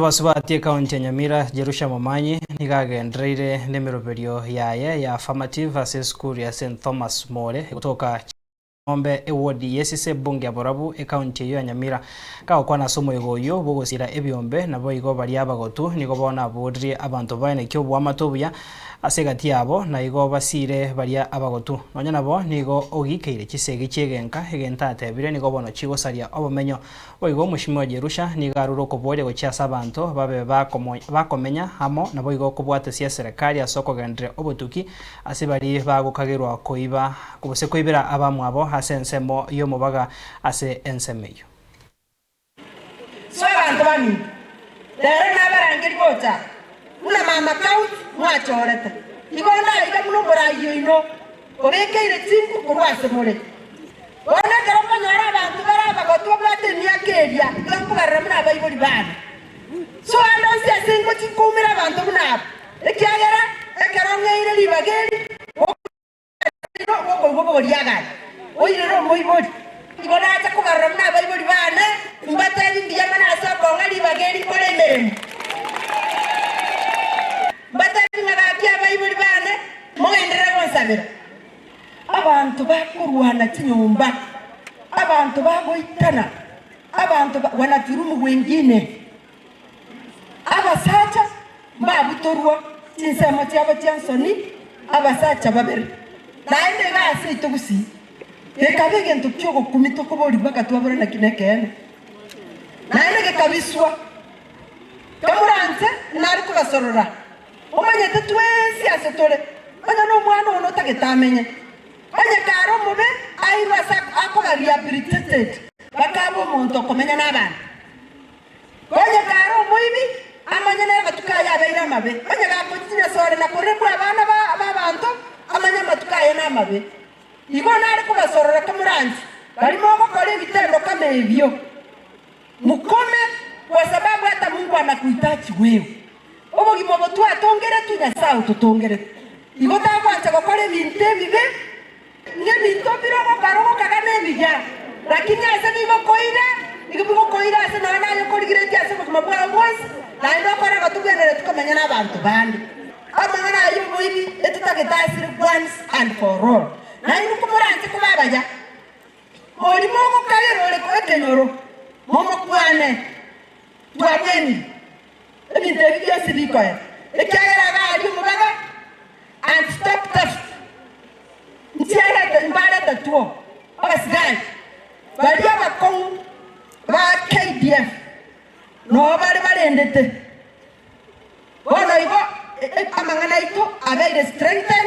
Abasubati ekaunti ya Nyamira Jerusha Momanyi nigo agendereire nemeroberio yaye ya affirmative ase esukuru ya St Thomas More egotoka Ching'ombe ewodi y'esise ebunge ya Borabu ekaunti eyio ya Nyamira. Kagokwana ase omoyega oyio bw'ogosiira ebiombe naboigo baria abagotu nigo bono aboririe abanto baenekie oboamate obuya ase egati yabo na igo basiire baria abagotu. Nonya nabo nigo ogikeire chisegi chi'egenka egento atebire nigo bono chigosaria obomenyo Boigo omoshimiwa Jerusha nigo arure okoboria gochia ase abanto babe bakomenya amo, naboigo kobwatesia eserekari ase okogendereria obotuki ase baria bagokagerwa koiba gose koibera abamwabo ase ensemo y'omobaga ase ensemo eyio. Ase abanto baminto, rero nabarangerie gocha buna mama county mwachorete, igo ndaiga buna omoraia oino obekeire chinku korwa ase more. Bono ekero nkonyora abanto bare abagotu babwate emiaka eria, iga nkobarora buna abaibori baane. So ande onsi ase ngochia nkoumera abanto buna aba, ekiagera ekero ng'eire ribaga eri, gokoigwa obogoria agaya, oirere omoibori. Igo nacha kobarora buna abaibori baane, mbatebi mbuya mono ase okong'a ribaga eri nkore emeremo. Mbatebi ng'a gaki abaibori baane, mogenderere gonsabera. Abanto bakorwana chinyomba, abanto bagoitana, abanto wanadhulumu wengine. Abasacha mbabutorwa chinsemo chiabo chia nsoni, abasacha babere. Naende iga ase aito gusii, gekaba egento ki'ogokumia tokoborigwa mpaka twabora naki nekeene. Naende gekabiswa, kamoranche nare kobasorora. Omanyete twensi ase tore, onye nomwana one otagete amenye. Onye kare omobe airwe ase akoba rehabilitated, bakaba omonto okomenya nabanto. Onye kare omoibi, amanye namatuko aye abeire amabe. Onye gakochinyesore na koremwa abana b'abanto, amanye amatuko aye namabe. Igo nare kobasorora komoranche baria mogokora ebitendo kama ebio. Mukome, kwa sababu hata Mungu anakuhitaji wewe. Obogima obo twatongeretwe, Nyasae ototongerete. Igo tagwancha gokora ebinto ebibe, ng'ebinto mbire ogokora ogokaga nebiya, lakini ase bigokoira, nigo bigokoira ase nonya naye okorigeretie ase obogima bwao bwonsi, naende okore igo tobwenereti komenya nabanto bande. Amang'ana ayio oboibi etotagete asire once and for all. Nainwe komoranche koba abaya, Oria mogokagera ore ekenyoro, momokwane, Twabwenire ebinto ebi bionsi bikoera, ekiagera iga aria omobaga and stop theft. Nchiarete mbaretetwo abasigari baria abakong'u ba KDF noo bare barendete. Bono igo amang'ana aito abeire strengthened.